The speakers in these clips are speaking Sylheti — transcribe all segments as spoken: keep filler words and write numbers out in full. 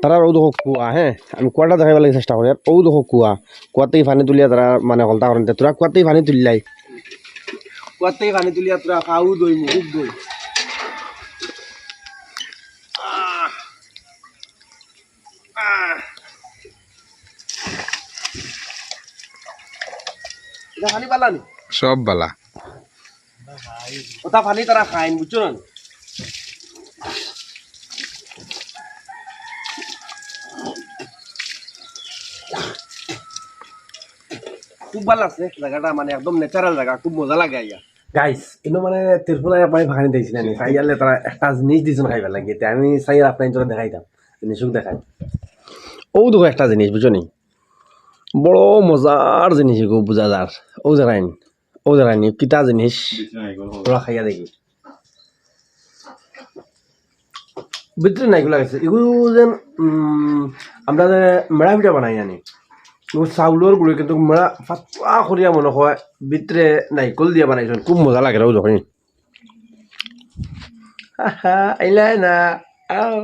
তারা অউ দেখো কুয়া, হ্যাঁ, আমি কুয়াটা দেখাইবার লাগি চেষ্টা করি। আর অউ দেখো কুয়া, কুয়াতেই পানি তুলিয়া তারা মানে হকলতা করইন। তোরা কুয়াতেই পানি তুললাই, কুয়াতেই পানি তুলিয়া তোরা খাও দই, মুখ দই। ইটা পানি বালা নি? সব বালা। ওটা পানি তারা খাইন, বুঝছো না? খুব ভালা লাগছে জাগাটা, মানে একদম natural জাগা, খুব মজা লাগে আইয়া। গাইস, ইনো মানে ত্রিপুরায় এক ভাই পানি দিছইন না নি, চাইয়ারলে তারা একটা জিনিস দিছইন খাইবার লাগি, তে আমি চাইয়ার আপনাইনতরে দেখাইতাম, জিনিস দেখাই। অউ দেখো একটা জিনিস, বুঝছো নি? বড় মজার জিনিস ইগু বুঝা যার। অউ দেখইন, অউ দেখইন, কিতা জিনিস? তোরা খাইয়া দেখি। ভিতরে নাইকুল লাগাইছে। ইগু যেন, উম, আমরা যে মেড়া পিঠা বানাই আনি, ইগু চাউলর গুড়ি কিন্তু মেড়া ফাতলা করিয়া মনে হয় ভিতরে নাইকুল দিয়া বানাইছইন। খুব মজা লাগে রে, অউ দেখো। আহা, আইলায় না, আও।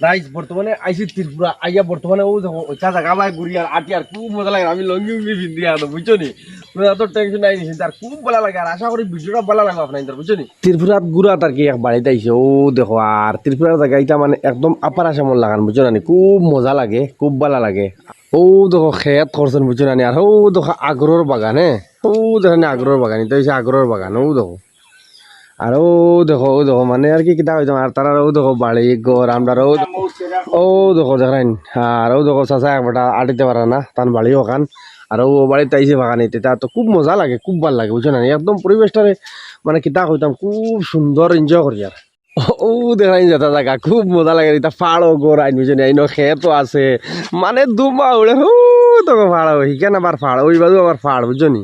গাইস, বর্তমানে আইছি ত্রিপুরা, আইয়া বর্তমানে অউ দেখো, ওইটা জাগা বায় ঘুরি আর আটি আর খুব মজা লাগে। আমি লুঙ্গি উঙ্গি পিন্দি আর, বুঝছো নি? তোরা তো টেনশন নাই নি, আর খুব ভালা লাগে। আর আশা করি ভিডিওটা ভালা লাগবো আপনাইনতর, বুঝছো নি? ত্রিপুরাত ঘুরাত আর কি এক বাড়িত আইছি, অউ দেখো। আর ত্রিপুরার জাগা ইটা মানে একদম আপার আসামর লাখান, বুঝছো না নি? খুব মজা লাগে, খুব ভালা লাগে। অউ দেখো খেত করছইন, বুঝছো না নি? আর অউ দেখো আগুরর বাগান, হ্যাঁ, অউ দেখো নি আগুরর বাগান, ইটা অইছে আগুরর বাগান, অউ দেখো। আর অউ দেখো, অউ দেখো, মানে আর কি কিতা কইতাম, আর তারার অউ দেখো বাড়ি ঘর, আমরার অউ, অউ দেখো দেখইন, আর অউ দেখো চাচা এক বেটা আটিতে পারে না, তান বাড়ি অখান, আর অউ বাড়িত আইছে বাগানিত, ইটা তো খুব মজা লাগে, খুব ভালা লাগে, বুঝছো না? একদম পরিবেশটারে মানে কিতা কইতাম, খুব সুন্দর enjoy করি আর। অউ দেখইন যেটা জাগা, খুব মজা লাগে, ইটা পাড়ও ঘর আইন, বুঝছো নি? আইনো খেতও আছে, মানে ধুমা উড়ে, অউ দেখো পাড়ও, হিখান আবার পাড়, ওই বাজু আবার পাড়, বুঝছো নি?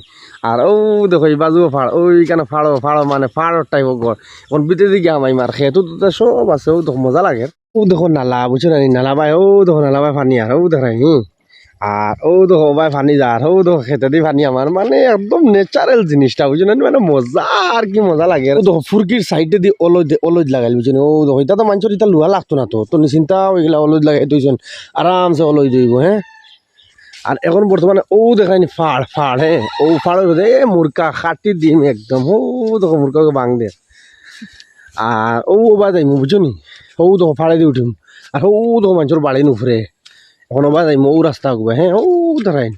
আর অউ দেখো, ই বাজুও পাড়, ওইখানো পাড়ও, পাড়ও মানে পাড়র টাইপর ঘর। এখন ভিতরে দিকে হামাইমু আর খেতো তো সব আছে, অউ দেখো মজা লাগে। অউ দেখো নালা, বুঝছো না নি? নালা বায়, অউ দেখো নালা বায় পানি আর, অউ দেখো নি। আর অউ দেখো বায় পানি যার, অউ দেখো খেতেদি পানি আমার, মানে একদম natural জিনিসটা, বুঝছো না নি? মানে মজা আর কি মজা লাগে। অউ দেখো ফুরকির সাইডেদি অলইদ, অলইদ লাগাইল, বুঝছো নি? অউ দেখো, ইটা তো মানষর ইটা লুয়া লাগতো না তো, তো নিশ্চিন্তা অইগেলা অলইদ লাগাই থইছইন, আরামসে অলইদ অইবো, হ্যাঁ। আর এখন বর্তমানে অউ দেখইন পাড়, পাড়, হ্যাঁ, অউ পাড়র মধ্যে এ মুরগা খাটি দিম একদম, অউ দেখো মুরগা বাং দের। আর অউ ওবা যাইমু, বুঝছো নি? অউ দেখো পাড়েদি উঠিম, আর অউ দেখো মানষর বাড়ির উপরে, এখন ওবা যাইমু, অউ রাস্তা ওবা, হ্যাঁ, অউ দেখইন।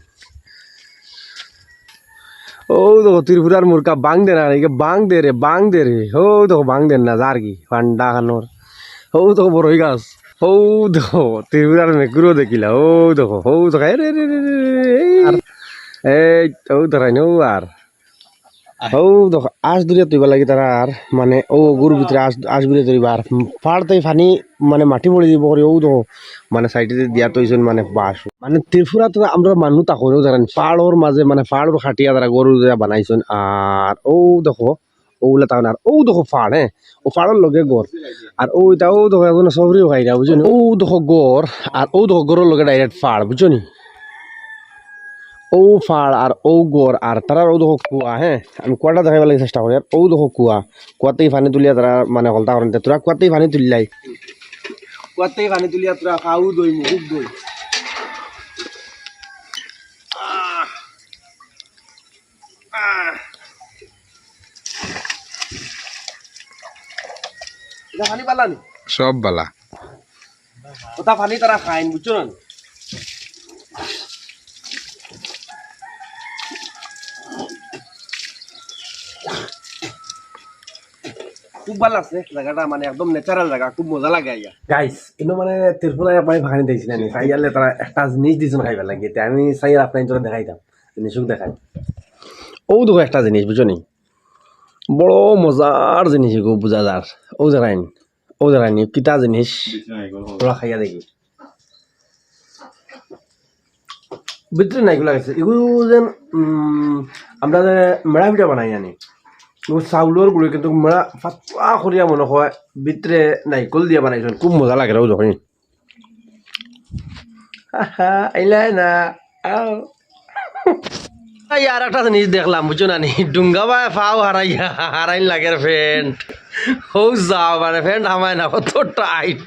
অউ দেখো ত্রিপুরার মুরগা বাং দে না, একে বাং দে রে, বাং দে রে, অউ দেখো বাং দে না, যার কি, পান্ডা খানোর। অউ দেখো বড়ই গাছ, অউ দেখো, ত্রিপুরার মেকুরও দেখিলা, অউ দেখো, অউ দেখো, এ রে রে রে রে রে, এই, আর এই, অউ দেখইন, অউ আর। অউ দেখো, আশ দূরে তুইবার লাগি তারা আর, মানে, অউ গরুর ভিতরে আশ, আশ দূরে তুইবার। পাড় তাই পানি, মানে, মাটি পড়ি দিব করি, অউ দেখো, মানে, সাইডে দিয়া তৈছইন, মানে, বাঁশ। মানে, ত্রিপুরা তো আমরা মানু তা করেও জানেন, পাড়র মাঝে, মানে, পাড়র খাটিয়া তারা গরু দিয়া বানাইছইন। আর অউ দেখো, অউলা তাহলে আর অউ দেখো পাড়, হ্যাঁ, অউ পাড়র লগে ঘর। আর অউ ইটা অউ দেখো একজন সবরিও খাইরা, বুঝছো নি? অউ দেখো ঘর, আর অউ দেখো ঘরর লগে direct পাড়, বুঝছো নি? অউ পাড় আর অউ ঘর আর তারার অউ দেখো কুয়া, হ্যাঁ, আমি কুয়াটা দেখাইবার লাগি চেষ্টা করি। আর অউ দেখো কুয়া, কুয়াতেই পানি তুলিয়া তারা মানে হকলতা করইন। তোরা কুয়াতেই পানি তুললাই, কুয়াতেই পানি তুলিয়া তোরা খাও দই, মুখ দই। আহ, আহ। ইটা পানি বালা নি? সব বালা। ওটা পানি তারা খাইন, বুঝছো না? খুব ভালা লাগছে জাগাটা, মানে একদম natural জাগা, খুব মজা লাগে আইয়া। গাইস, ইনো মানে ত্রিপুরায় এক ভাই পানি দিছইন না নি, চাইয়ারলে তারা একটা জিনিস দিছইন খাইবার লাগি, তে আমি চাইয়ার আপনাইনতরে দেখাইতাম, জিনিস দেখাই। অউ দেখো একটা জিনিস, বুঝছো নি? বড় মজার জিনিস ইগু বুঝা যার। অউ দেখইন, অউ দেখইন, কিতা জিনিস? তোরা খাইয়া দেখি। ভিতরে নাইকুল লাগাইছে। ইগু যেন, উম, আমরা যে মেড়া পিঠা বানাই আনি, ইগু চাউলর গুড়ি কিন্তু মেড়া ফাতলা করিয়া মনে হয় ভিতরে নাইকুল দিয়া বানাইছইন। খুব মজা লাগে রে, অউ দেখইন। আহা, আইলায় না, আও। এই আর একটা জিনিস দেখলাম, বুঝছো না নি? ডুঙ্গা বায় ফাও হারাইয়া, হারাইন লাগের প্যান্ট। হউ যাও, মানে প্যান্ট হামায় না, কত টাইট।